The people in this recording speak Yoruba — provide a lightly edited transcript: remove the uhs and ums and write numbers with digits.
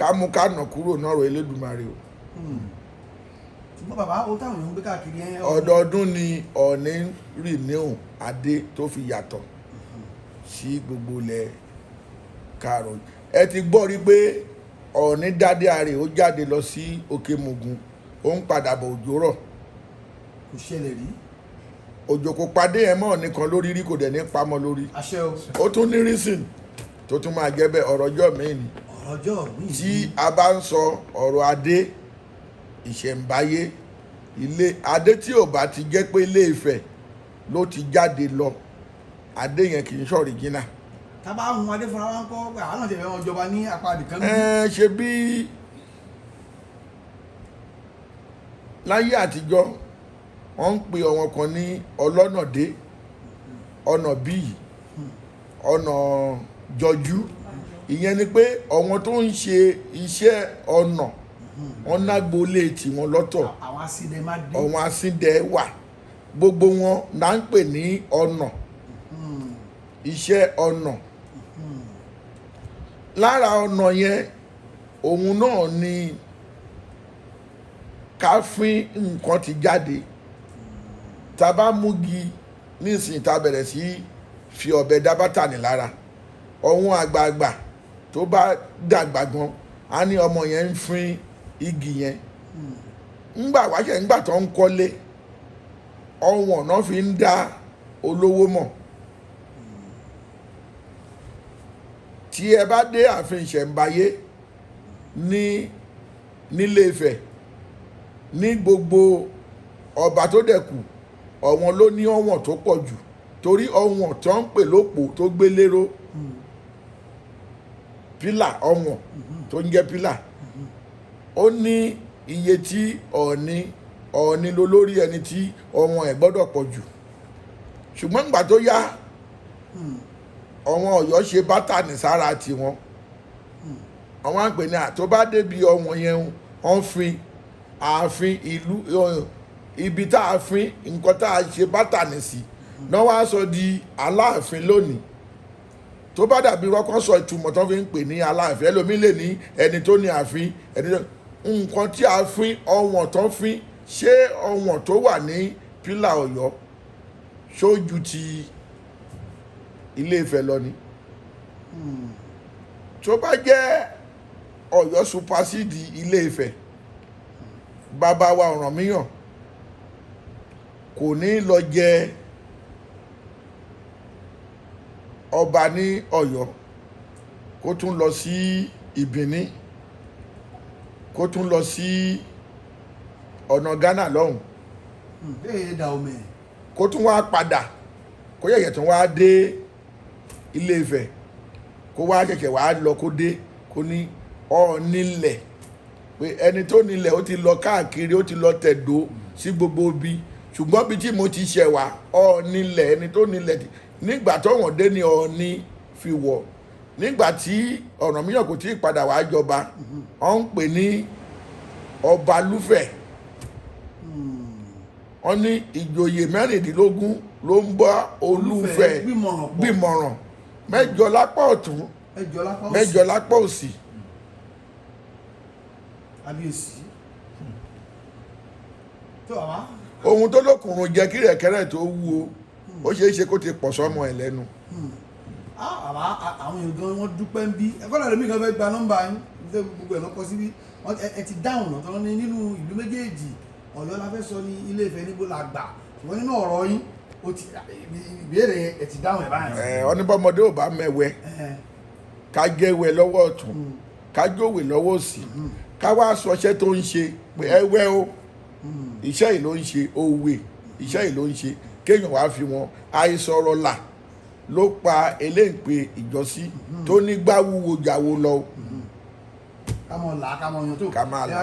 Ká mú ká nà kúrò nọ́rọ̀ Elédùmarè o. Ṣùgbọ́n bàbá, ohun táwọn èèyàn ń gbé káàkiri ẹ̀. Ọdọọdún ni Ọọ̀ni renew adé tó fi yàtọ̀ sí gbogbo ilẹ̀ káàrọ̀. Ẹ ti gbọ́ rí pé Ọọ̀ni dádé àrè, ó jáde lọ sí Òkè Mùgùn, ó ń padà bọ̀, òjò rọ̀. Kò ṣẹlẹ̀ rí. Òjò kò padé ẹ̀ mọ́ Ọọ̀ni kan lórí rí, kò dẹ̀ ní pamọ́ lórí. Àṣẹ o. Ó tún ní reason tó tún máa jẹ́ bẹ́ẹ̀, ọ̀rọ̀ ọjọ́ míì ni. Ọ̀rọ̀ ọjọ́ míì. Tí a bá ń sọ ọ̀rọ̀ adé ìṣẹ̀ǹbáyé, ilé adé tí ò bá ti jẹ́ pé Ilé Ifẹ̀ ló ti jáde lọ, adé yẹn kì í ṣe original. Tá a bá hun adé fúnra wa ń kọ́ pé àwọn náà ti fẹ́ wọn jọba ní apá ibìkan bí. Ẹ ṣe bí láyé àtijọ́, wọ́n ń pe ọ̀wọ́n kan ní ọlọ́nàdé, ọ̀nà bíyì, ọ̀nà jọjú. Ìyẹn ni pé ọ̀wọ́n tó ń ṣe iṣẹ́ ọnà, wọ́n nágbolé tiwọn lọ́tọ̀. Àwọn asídẹ má dé. Ọ̀wọ́n asíndẹ wà, gbogbo wọn là ń pè ní ọ̀nà, iṣẹ́ ọnà. Lára ọ̀nà yẹn, òun náà ni ká fín nǹkan ti jáde. Tá a bá múgi nísìnyí, tá a bẹ̀rẹ̀ sí fi ọ̀bẹ dá bátànì ní lára, ọ̀hún àgbààgbà tó bá dàgbà gan á ní ọmọ yẹn ń fín igi yẹn. Ńgbà wáṣẹ̀, ńgbà tó ń kọ́lé, ọ̀wọ̀n náà fi ń dá olówó mọ̀. Tí ẹ bá dé ààfin ìṣẹ̀ǹbáyé ní nílé Ifẹ̀, ní gbogbo ọba tó dẹ̀ kù, ọ̀wọ́n ló ní ọ̀wọ̀n tó pọ̀ jù, torí ọ̀wọ̀n tó ń pè lópò tó gbé lérò, pílà, ọ̀wọ̀n tó ń jẹ́ pílà, ó ní iye tí Ọọ̀ni, Ọọ̀ni ló lórí ẹni tí ọ̀wọ̀n ẹ̀ gbọ́dọ̀ pọ̀ jù. Ṣùgbọ́n ìgbà tó yá, ọ̀wọ̀n Ọ̀yọ́ ṣe bátànì sára tiwọn, àwọn àpè ní àtó bá débi ọ̀wọ̀n yẹn, wọ́n fi ààfin ìlú ibi tá a fi nǹkan tá a ṣe bátànì sí náà wá sọ di Aláàfin lónìí. Tó bá dàbí rọ́kọ́ sọ ìtumọ̀ tó fi ń pè ní Aláàfin, ẹlòmíín lè ní ẹni tó ní ààfin, ẹni tó nǹkan tí a fi ọ̀wọ̀n tó fi ṣé ọ̀wọ̀n tó wà ní pílà Ọ̀yọ́ ṣojú ti Ilé Ifẹ̀ lọ ni. Tó bá jẹ́ Ọ̀yọ́ supersede Ilé Ifẹ̀, bàbá wa Ọ̀rànmíyàn kò ní lọ jẹ ọba ní Ọ̀yọ́, kó tún lọ sí Ìbíní, kó tún lọ sí ọ̀nà Ghana lọ́hùn, Bẹ́ẹ̀ da omi ẹ̀. Kó tún wá padà, kó yẹ̀yẹ̀ tún wá dé Ilé Ifẹ̀, kó wá ṣẹ̀ṣẹ̀ wá lọ, kó dé, kó ní Ọ̀ọ́nilẹ̀, pé ẹni tó nílẹ̀ ó ti lọ káàkiri, ó ti lọ tẹ̀dó sí gbogbo ibi, ṣùgbọ́n bí tí mo ti ṣẹ̀ wá, Ọ̀ọ́nilẹ̀, ẹni tó nílẹ̀ nígbà tọ́wọ̀n dé ní Ọ̀ọ́ni fi wọ̀. Nígbà tí Ọ̀rànmíyàn kò tí ì padà wá jọba, wọ́n ń pè ní Ọbalúfẹ̀. Wọ́n ní ìjòyè 16 ló ń bá Olúfẹ̀ gbìmọ̀ràn pọ̀. Gbìmọ̀ràn, 8 lápá ọ̀tún, 8 lápá òsì. 8 lápá òsì. Kábíyèsí tó bàbá. Ohun tó lókùnrin jẹ́ kí rẹ̀kẹ́rẹ́ tó wú o, ó ṣeé ṣe kó ti pọ̀ sọ́mọ ẹ̀ lẹ́nu. Ah, bàbá, àwọn èèyàn gan wọ́n dúpẹ́ ń bí ẹ̀kọ́ lọ́dọ̀ mi kan fẹ́ gba nọ́mbà yín ní gbogbo ẹ̀ lọ́kọ síbí. Ẹ ti dáhùn náà tán ní nínú ìlú méjèèjì, Ọ̀yọ́ la fẹ́ sọ ní Ilé Ifẹ̀, níbo la gbà? Ṣùgbọ́n nínú ọ̀rọ̀ yín, ó ti ìbéèrè yẹn, ẹ ti dáhùn ẹ̀ báyìí. Ẹ oníbọ̀mọdé ò bá mẹ́wẹ́, ká jẹ́wẹ́ lọ́wọ́ ọ̀tún, ká jòwè lọ́wọ́ òsì, ká wá sọṣẹ́ tó ń ṣe pé ẹwẹ́ o, iṣẹ́ yìí ló ń ṣe, òwe iṣẹ́ yìí ló ń ṣe, kéèyàn wá fi wọn àìsọ̀rọ̀ là ló pa eléǹpé ìjọsí tó ní gbáwúwo jàwó lọ. Ká mọ̀ là, ká mọ̀ yan tó. Ká máa là.